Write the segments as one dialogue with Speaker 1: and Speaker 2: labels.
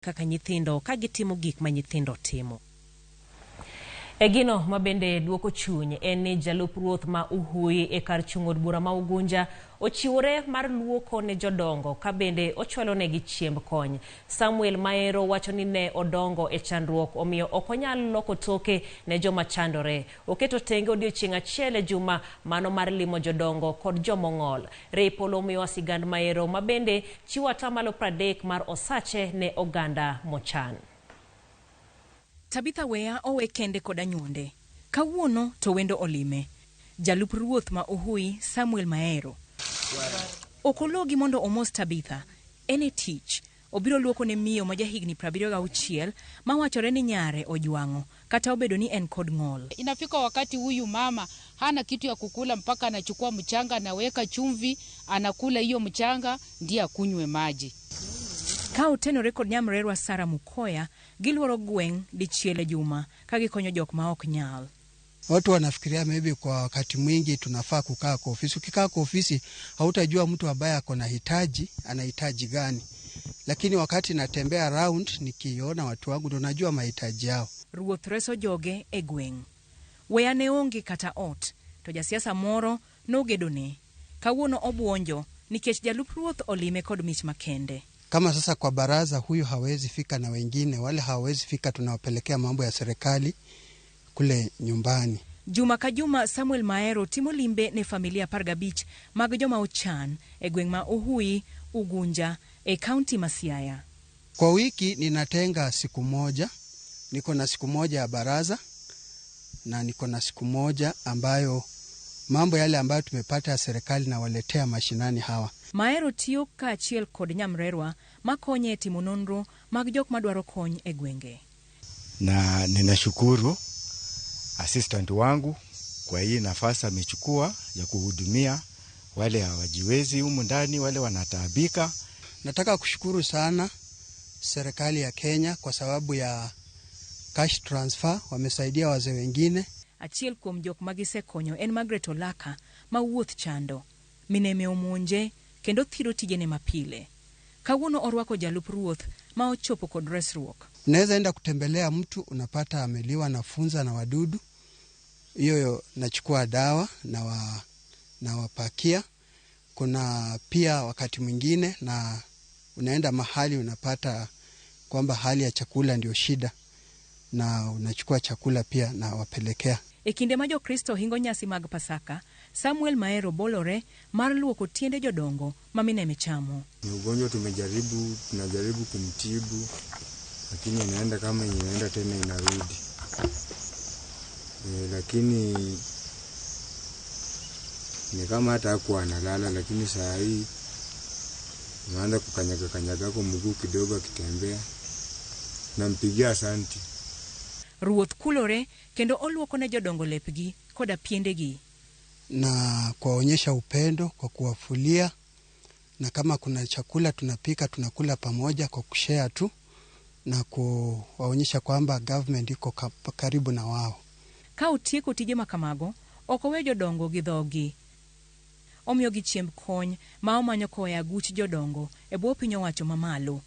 Speaker 1: Kaka nyithindo ka gitimo gik ma nyithindo timo. E gino ma bende duoko chuny en ni jalup ruoth ma Uhui e kar chung' od bura ma Ugunja ochiwore mar luoko ne jodongo ka bende ochwalonegi chiemb kony. Samuel Maero wacho ni ne odongo e chandruok omiyo ok onyal loko toke ne joma chandore. Oketo tenge odiochieng' achiel e juma mano mar limo jodongo kod jomong'ol. Ray Polo miyowa sigand Maero ma bende chiwo atamalo 30 mar osache ne oganda mochan.
Speaker 2: Tabitha Weya owe kende kod anyuonde. Kawuono to wendo olime. Jalup ruoth ma Uhui Samuel Maero. Ok ologi mondo omos Tabitha. En e tich. Obiro luoko ne miyo ma jahigni 76 ma wachore ni nyare ojwang'o kata obedo ni en kod ng'ol.
Speaker 3: Inafika wakati huyu mama hana kitu ya kukula, mpaka anachukua mchanga anaweka chumvi, anakula hiyo mchanga ndiye akunywe maji.
Speaker 2: Ka otenore kod nyamrerwa Sarah Mukoya, giluoro gweng' dichiel e juma ka gikonyo jok ma ok nyal.
Speaker 4: Watu wanafikiria maybe kwa wakati mwingi tunafaa kukaa kwa ofisi. Ukikaa kwa ofisi hautajua mtu ambaye ako na hitaji anahitaji gani, lakini wakati natembea round nikiona watu wangu ndo najua mahitaji yao.
Speaker 2: Ruoth reso joge e gweng'. Weya ne onge kata ot, to jasiasa moro nogedone. Kawuono obuonjo nikech jalup ruoth olime kod mich makende.
Speaker 4: Kama sasa kwa baraza huyu hawezi fika na wengine wale hawawezi fika, tunawapelekea mambo ya serikali kule nyumbani.
Speaker 2: Juma ka juma Samuel Maero timo limbe ne familia 15 mag joma ochan e gweng' ma Uhui, Ugunja e kaunti ma Siaya.
Speaker 4: Kwa wiki ninatenga siku moja, niko na siku moja ya baraza na niko na siku moja ambayo mambo yale ambayo tumepata ya serikali nawaletea mashinani hawa.
Speaker 2: Maero tiyo kaachiel kod nyamrerwa makonye e timo nonro mag jok madwaro kony e gwenge.
Speaker 5: Na ninashukuru assistant wangu kwa hii nafasi amechukua ya kuhudumia wale hawajiwezi humu ndani, wale wanataabika.
Speaker 4: Nataka kushukuru sana serikali ya Kenya kwa sababu ya cash transfer, wamesaidia wazee wengine.
Speaker 2: Achiel kuom jok magisekonyo en Margaret Olaka ma wuoth chando. Mineme omonje kendo thiro tijene mapile. Kawuono orwako jalup ruoth ma ochopo kod resruok.
Speaker 4: Unaweza enda kutembelea mtu unapata ameliwa na funza na wadudu, hiyo nachukua dawa na nawapakia. Kuna pia wakati mwingine na unaenda mahali unapata kwamba hali ya chakula ndio shida, na unachukua chakula pia na wapelekea.
Speaker 2: E kinde ma Jokristo hingo nyasi mag Pasaka, Samuel Maero bolore mar luoko tiende jodongo ma mineme chamo.
Speaker 6: Ni ugonjwa tumejaribu, tunajaribu kumtibu, lakini inaenda kama inaenda tena inarudi. Lakini ni kama hata hakuwa analala, lakini saa hii anaanza kukanyaga kanyaga kwa mguu kidogo akitembea. Nampigia asanti.
Speaker 2: Ruoth kulore kendo oluoko ne jodongo lepgi koda piendegi.
Speaker 4: Na kuwaonyesha upendo kwa kuwafulia, na kama kuna chakula tunapika tunakula pamoja kwa kushare tu, na kuwaonyesha kwamba government iko karibu na wao.
Speaker 2: Ka otieko tije ma kamago, ok owe jodongo gi dhogi. Omiyogi chiemb kony ma omanyo koa e aguch jodongo e bwo piny owacho mamalo.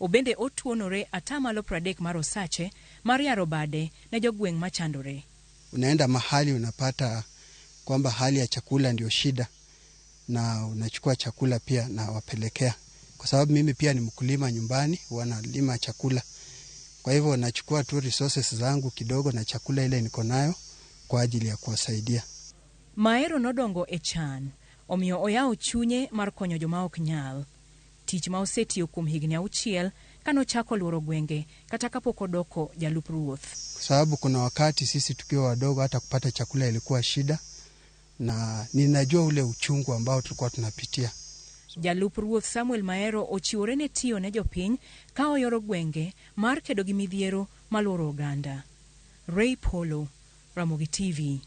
Speaker 2: Obende otuonore atamalo 30 mar osache mar yaro bade ne jogweng' machandore.
Speaker 4: Unaenda mahali unapata kwamba hali ya chakula ndio shida, na unachukua chakula pia na wapelekea. Kwa sababu mimi pia ni mkulima nyumbani, wanalima chakula. Kwa hivyo nachukua tu resources zangu kidogo na chakula ile niko nayo kwa ajili ya kuwasaidia.
Speaker 2: Maero nodongo e chan, omiyo oyawo chunye mar konyo joma ok nyal. Tich ma osetiyo kuom higni 6 kanochako luoro gwenge kata kapok odoko jalup ruoth.
Speaker 4: Kwa sababu kuna wakati sisi tukiwa wadogo hata kupata chakula ilikuwa shida, na ninajua ule uchungu ambao tulikuwa tunapitia.
Speaker 2: Jalup ruoth Samuel Maero ochiwore ne tiyo ne jopiny ka oyoro gwenge mar kedo gi midhiero maluoro oganda. Ray Polo, Ramogi TV.